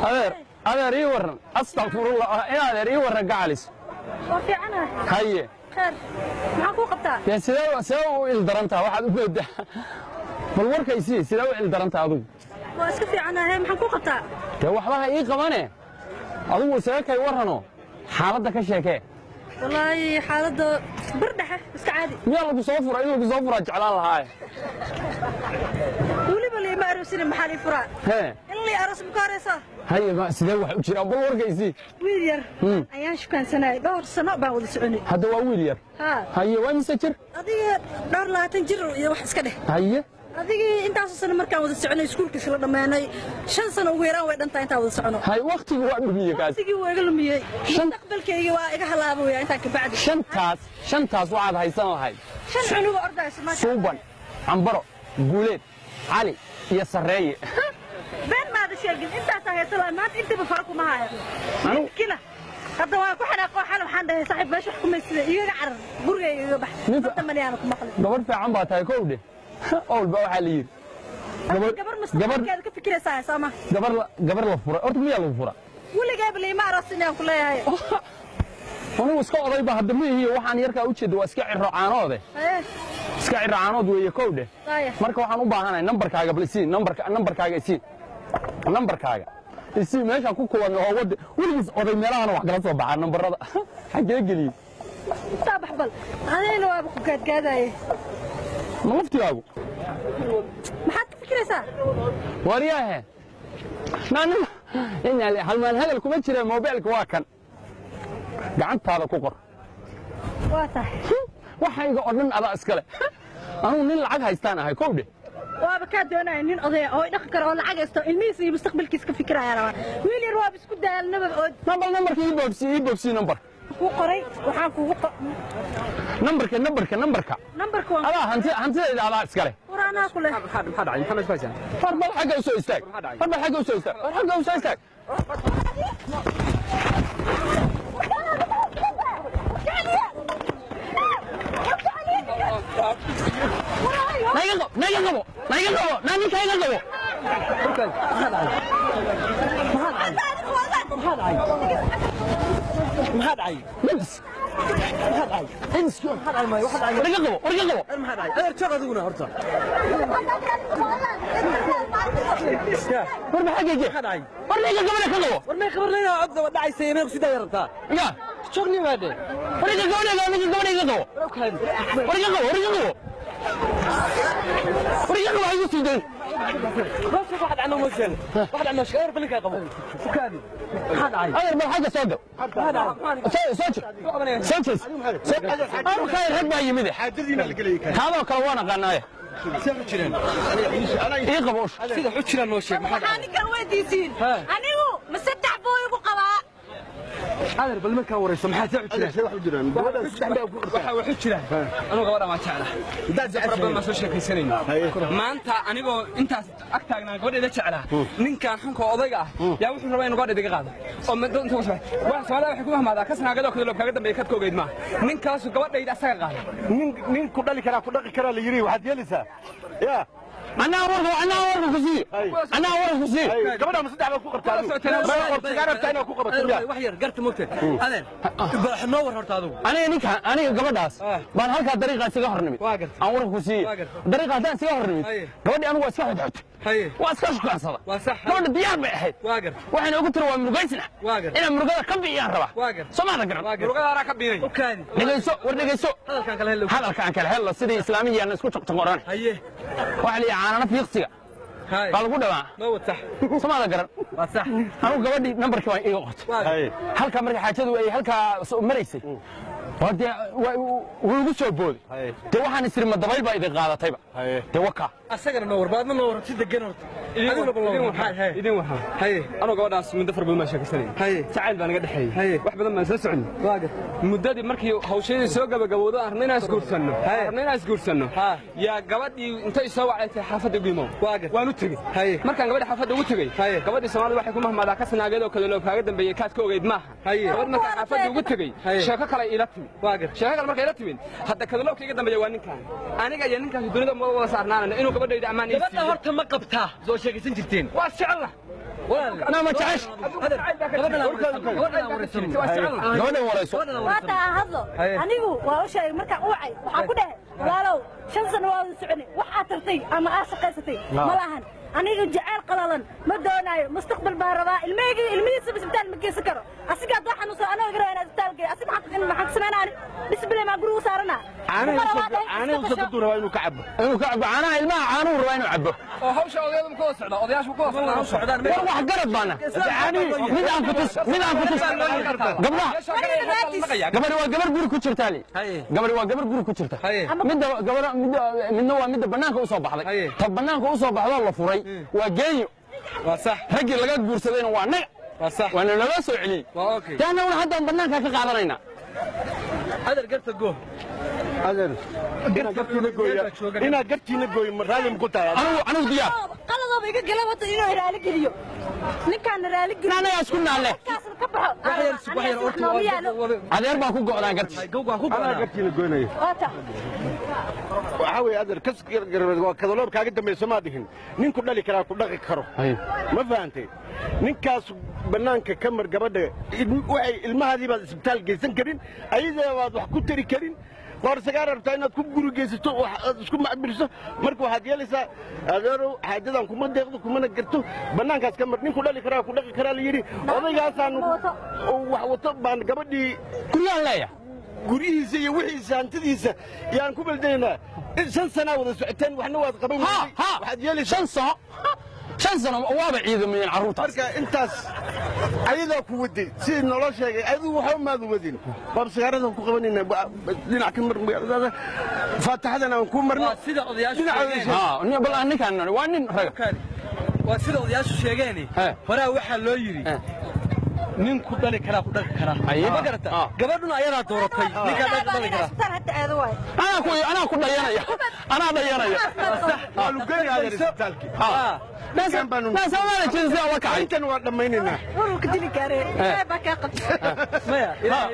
Adeer, adeer ii warran, astaqfirullah, in adeer ii warran gacalis. Waa fiicanahay. Haye. Kheer, maxaan kuu qabtaa? Dee sidee u ildarantaa? Waxaad u moodaa, bal warkaysii, sidee u ildarantaa adigu? Waa iska fiicanahay, maxaan kuu qabtaa? Dee waxba ha ii qabane, adigu isaga kay warrano, xaaladda ka sheekee. Wallaahi xaaladda bir dhexe, iska caadi. Miyaa lagu soo fura? In lagu soo furaa jeclaan lahaaye. Weliba liima aroosina, maxaa lii furaa? Hee. In lii aroos ma ka horeysaa? Haye, ma sidee wax u jiraa? Bal warkaysii. Wiil yar ayaan shukaansanayay, dhowr sano baan wada soconay. Hadda waa wiil yar? Haa. Haye, waa mise jir? Adiga dhowr 20 jir iyo wax iska dheh. Haye. Adigii intaasoo sano markaan wada soconay, iskuulka isla dhammaanay, 5 sano ugu yaraan way dhantaa intaan wada socono. Haye, waktigii waa dhumiyey kaas. Waqtigii waa iga lumiyey. Mustaqbalkaygii waa iga halaabaya intaan ka bacdi. Shantaas waxaad haysan lahayd 5 cunuga ordaysa maasha. Suuban, Cambaro, Guuleed, Cali iyo Sarreeye. Been maada sheegin, intaasaa haysan lahay, maanta intaba fara kuma hayo. Midkina hadda waa ku xanaaqo, xal waxaan dhahay, saaxiib, meesha wax kumaysida igaga carar, gurigayga igaga bax. Hadda maniyaana ku maqlin. Gabadh fiican baa tahay, kow dheh, owlba waxaa la yidhi gabar mustaqbalkeeda ka fikiraysaa sooma? Gabar la furay horta miyaa lagu fura? Weligaaba liima aroosin aan ku leeyahay. Anugu iska odayba hadda ma ihiyo, waxaan yarkaa u jeeda waa iska ciro caanoode. Iska ciro caanood weeye, kow dheh. Marka waxaan u baahanahay nambarkaaga, bal isii nambarka, nambarkaaga isii, nambarkaaga isii. Meeshaan ku kuwan oo wada weligiis oday meelahana wax kala soo baxaa, nambarada xaggee geliyey? Saabax, bal anigana waaba ku gaadgaadaye. Ma laftigaagu? Maxaad ka fikiraysaa? Waryaahe, naanin inaa halmaan hadal kuma jira, moobeelka waa kan, gacantaada ku qor. Waa tahay. Waxayga oo dhan adaa iskale, anugu nin lacag haystaan ahay, kow dheh. Waaba kaa doonaya nin odaya oo dhaqi karo oo lacag haysto, ilmihiisa iyo mustaqbalkiisa ka fikiraya rabaa. Wiil yar waaba isku daalnaba oo Nambar, nambarka ii boobsi, ii boobsi nambar. Kuu qoray, waxaan kugu Nambarka, nambarka, nambarka. Nambarka waan Adaa hanti, hantidayda adaa iskale. War anaa ku leh. Maxaa dhacay? Maxaa meesha ku haysaan? War bal xagga u soo istaag, war bal xagga u soo istaag, war xagga u soo istaag. Naiga qabo, naiga qabo, naiga qabo, naa ninka iga qabo. Maxaa dhacay? Nabs. Maxaa dhacay? Ins. Maxaa dhacay? Maayo, waxa dhacay? War iga qabo, war iga qabo. Maxaa dhacay? Adeer, joog adiguna horta. War maxaa geje? Maxaa dhacay? War ninka gabadha ka qabo. War may qabarnayna, cod daba dhacaysa, meel ku sidaa rabtaa. Ya. Joogni baa dhe. War iga gabadha, ninka gabadha iga qabo. War iga qabo, war iga qabo. War iga qabo, ha igu sii dayn. Bas, waxa dhacay ma sheeg. Waxa dhacay sheeg, adeer balinka qabo. Fukaadi. Maxaa dhacay? Adeer, bal xagga soo gal. Maxaa dhacay? Soo soo jir. Soo jees. Anu khayr rag baa yimid. Xaadadiina la gelay kan. Taadoo kale waan aqaanaaye. Sida u jireen. Ii qabo ush. Sida xu jiraan noo sheeg, maxaa Waxaa dhacay? ninkan weydiisiin, anigu ma 3 buu igu qabaa? Adeer, bal markaa warayso, maxaa sida xu jiraan? Sida wax u jiraan. Gabadha 3 baa ku qabtaa. Waxa waxu jiraan, anigu gabadha waan jeclahay. Hadaad Fara badan baan jeceshahay. soo sheekaysanayna. Maanta anigoo intaas ag taagnaa gabadheeda jeclaa, ninkan xunka odayga ah yaa wuxuu rabaa inuu gabadheeda iga qaado oo inta ku soo waa Soomaalida waxay ku mahmaadaa ka sanaagado kale kaaga dambeeya kadka ogeyd maaha. Ninkaasu gabadhayda asaga qaada. Nin ku dhali karaa ku dhaqi karaa la yiri, waxaad yeelaysaa. Ya. Anaa warka, anaa warka ku sii. Anaa warka ku sii. Gabadha ma 3 baa ku qabtaa adigu? Ma qabtaa rabtaa inaad ku qabato miyaa? Wax yar garta mogte, adeer, bal noo war horta adigu. Aniga ninka, aniga gabadhaas baan halkaa dariiqa isaga hor nimid. Waa gartay. Aan warka ku siiye. Waa gartay. Dariiqa haddaan isaga hor nimid, Haye. gabadhii anigu waa iska xodxotay. Haye. Waa iska shukaansada. Waa sax. Gabadha diyaar bay ahayd. Waa gartay. Waxayna ugu tiri, waa murugaysna. Waa gartay. Inaan murugada ka bi'iyaan rabaa. Waa gartay. Soo maada garan? Waa gartay. Murugada anaa ka biinay. Ukaadi. Dhegayso, war dhegayso. Hadalkan kale hello. Hadalkaan kale hello, sidii islaamiyana isku joqjoqoran. Haye. Waxaa la yidhi caanana fiiqsiga Haye. baa lagu dhawaa. Noo wad sax. Soo maada garan? Waa sax. Anigu gabadhii nambarkii waa iga qortay. Waa gartay. Haye. Halkaa marka xaajadu ay halkaa soo maraysay, waa dee wuu igu soo booday. Haye. Dee waxaan isiri, ma dabayl baa idin qaadatayba? Haye. Dee wakaa. Asagana noo war, baadna noo war, si degan horta. Adiguna bal noo war. Haye. Idin warrama. Haye. Anuu gabadhaas muddo fara badan baan sheekaysanayay. Haye. Jacayl baa naga dhexeeyey. Haye. Wax badan baan soo soconay. Waa gartay. Muddadii markii hawshadii soo gabagabowdo, aan rabnay inaan isguursanno. Haye. Rabnay inaan isguursanno. Ha. Yaa gabadhii intay soo wacaytay xaafadda ugu imow. Waa gartay. Waan u tegey. Haye. Markaan gabadha xaafadda ugu tegey, Haye. gabadhii Soomaalida waxay ku mahmaadaa ka sanaageed oo kale loo kaaga dambeeyey kaad ka ogeyd maaha. Haye. Gabadh markaan xaafadda ugu tegey, Haye. sheeko kale iila timid. Waa gartay. Sheeko kale markay ila timid, hadda kadalowka iga dambeeya waa ninkan. Aniga iyo ninkaas dunida ma wada saarnaanana inuu gabadhayda ammaan ii Gabadha siiyo. horta ma qabtaa? Soo sheekaysan jirteen? Waa jecel. Naa ma jecesh? Gabadhan warayso. Waata aan hadlo. Anigu waa u sheegay markaan u wacay, waxaan ku dhahay, walaalow, 5 sano waa wada soconay, wax aad tartay ama aad shaqaysatay ma lahan. Aniga jacayl qalalan ma doonaayo, mustaqbal baan rabaa. Ilmahayga, ilmihiisa isbitaal ma geysan karo. Asiga hadduu xanuunsan, anoo iga rabaa inaan isbitaal geeyo. Asi maxaan ka samaynaani? Disbile maa gurigu saaranaa? Caanaha usoo gaduu rabaa inuu ka cabo. Inuu ka cabo caanaha ilmaha, caanuhu rabaa inuu cabo. Oo hawsha odayadu ma ku wada socdaa? Odayaashu ku wada socdaan hawsha. War wax garad baana. Mid aan ku tus, mid aan ku tus. Gabdhaha, gabadhi waa gabar guri ku jirtaa li. Gabadhi waa gabar guri ku jirta. Midda gabar midda midna waa midda bannaanka u soo baxday. Ta bannaanka u soo baxdoo la furay waa geeyo. Waa sax. Raggii laga guursadayna waa naga. Waa sax. Waana laga soo celiyey. Waa okay. Dee annaguna haddaan bannaanka ka qaadanaynaa. Adeer, garta go. Adeer, inaad gartiina gooya, inaad gartiina gooyo, ma raalli ma ku tahay? Anigu diyaar. Qaladooba iga gala wata inuu raali geliyo ninkaana, raali geliyo. Annagaa isku naalle. Kaasna ka baxo. Nooma yaalo. Adeer baa ku go'daan garti. Anaa gartiina goynaya. Waata. Waxaa weeye, adeer, kas garbeed waa kadaloob kaaga dambayso maa dhihin. Ninku dhali karaa ku dhaqi karo, ma fahantay? Ninkaas bannaanka ka mar. Gabadha waxay ilmahaadii baad isbitaal geysan karin, ayadaa baad wax ku tari karin. Qoorsagaar rabtaa inaad ku guri geysato, wax aad isku macbiriso. Marka waxaad yeelaysaa, adeerow, xaajadan kuma deeqdo kumana garto. Bannaankaas ka mar. Ninku dhali karaa ku dhaqi karaa la yidhi. Odaygaasaan wax wato baan gabadhii Guryahan leeyahay. Guryihiisa iyo wixiisa, hantidiisa yaan ku beldelaynaa. 5 sanaa wada socoteen, waxna waad qaban ha weyday. Ha. Waxaad yeelaysaa 5 sano, 5 sano waaba ciidamayeen carruurtaas. Marka intaas ayadaa ku waday sidii naloo sheegay, adigu waxba maadu wadin. Baabsagaaradan ku qabanayna, dhinac ka mar magaaladaada, faataxadan aan ku marno. Waa sida odayaashu Dhinaca. sheegeen. Ha, bal ninkaan waa nin raga. Waa sida odayaashu sheegeen. Horaa waxaa loo yidhi, nin ku dhali karaa ku dhaqi karaa. Ma garata? Gabadhuna ayadaa dooratay ninkaa dhali karaa. Isbitaal hadda aado waay. Anaa ku dhayanaya, anaa dhayanaya. Waa lugeynaya, adeer, isbitaalkii. Naasaamaana jeedisay la kacay. Intan waa dhammaynaynaa. Waruu ka dili gaaree, ilaahay baa kaa qabtay. Maya.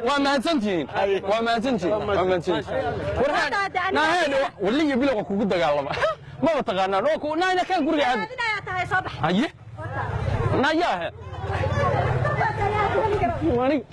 Waa mahadsantihiin, waa mahadsantihiin, waa mahadsantihiin. Naaheen waliga bilowga kugu dagaalama maba taqaanaan oo ku naayna kan guriga aad Raadinayaa tahay, soo bax. Haye, nayaahe anig.